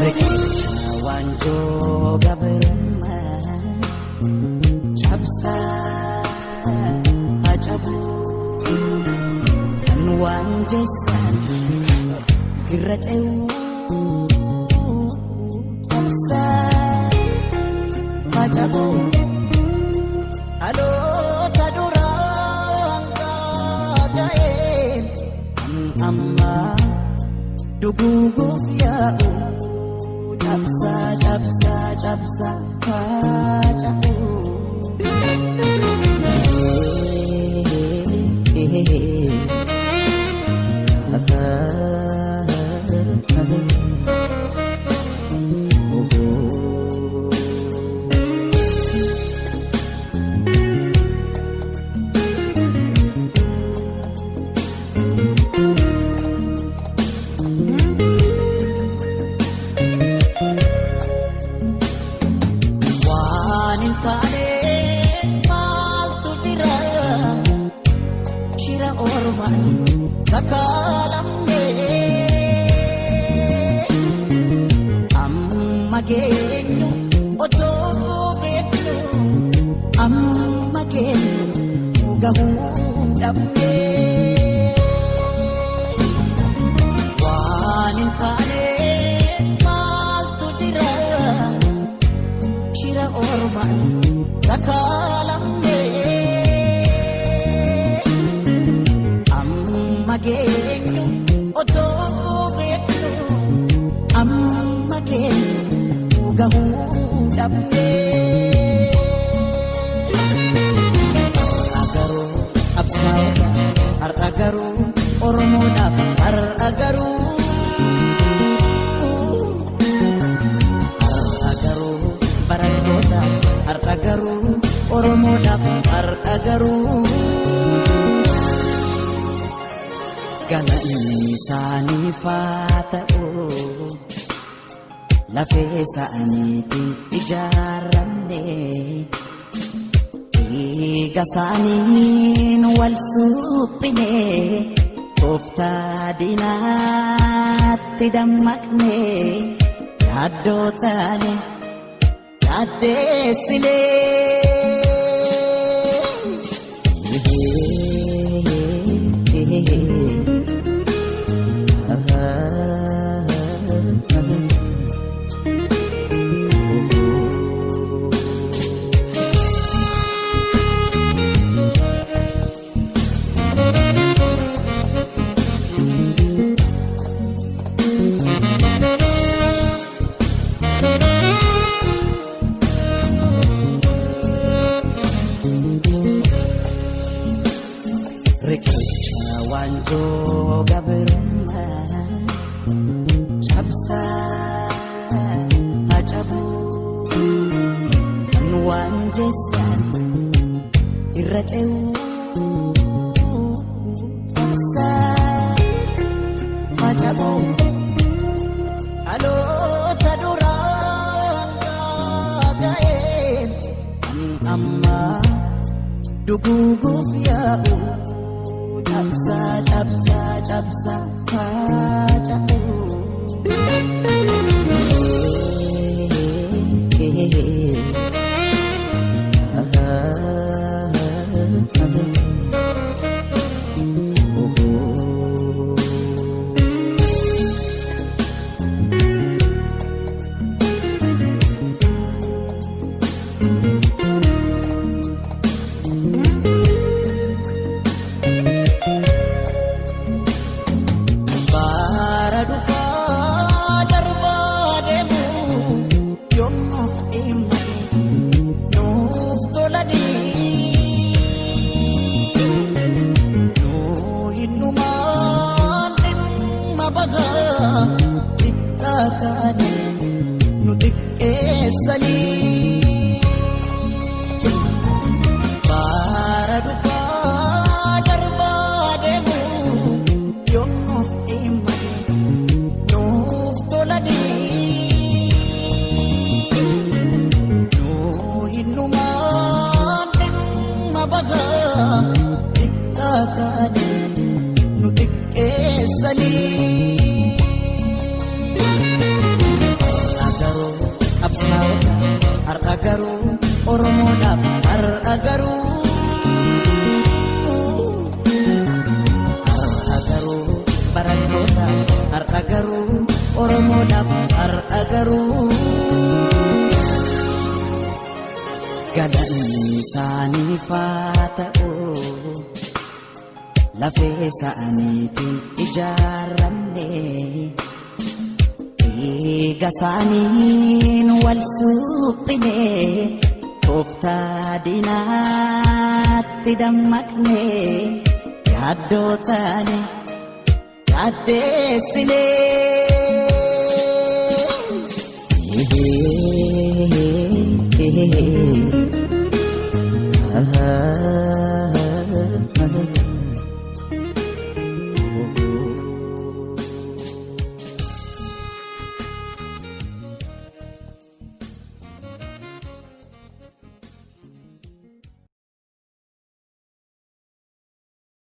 Riqicha waanjoo gabrummaa cabsaa hacabu kan waan jeessan irra ce'uu cabsaa hacabu dhaloota duraan gaaga'een kan ammaa duguuguuf yaa'u. Cabsaa cabsaa cabsaa hacabu. Waan hin taane maaltu jira? Shira ormaan sakaalamne. Amma geenyu otoo beeknu amma geenyu gahuu dhabne. Waan hin taane maaltu jira? Shira ormaan sakaalamne. Amma geenyu otoo beeknu amma geenyu gahuu dhabne. Har'a garuu absaa'ota har'a garuu Oromoodhaaf har'a garuu. Har'a garuu barattoota har'a garuu Oromoodhaaf har'a garuu. Galanni isaaniif haa ta'u lafee isaaniitiin ijaaramne dhiiga isaaniin wal suphine tooftaa diinaatti dammaqne yaaddoo taane yaaddeessine. Riqicha waanjoo gabrummaa cabsaa hacabu kan waan jeessan irra ce'uu cabsaa hacabu dhaloota duraan gaaga'een kan ammaa duguuguuf yaa'u. Cabsaa cabsaa cabsaa hacabu. Maaliifaa ta'u lafee isaaniitiin ijaaramne, dhiiga isaaniin wal suphine, tooftaa diinaatti dammaqne, yaaddoo taane yaaddeessine.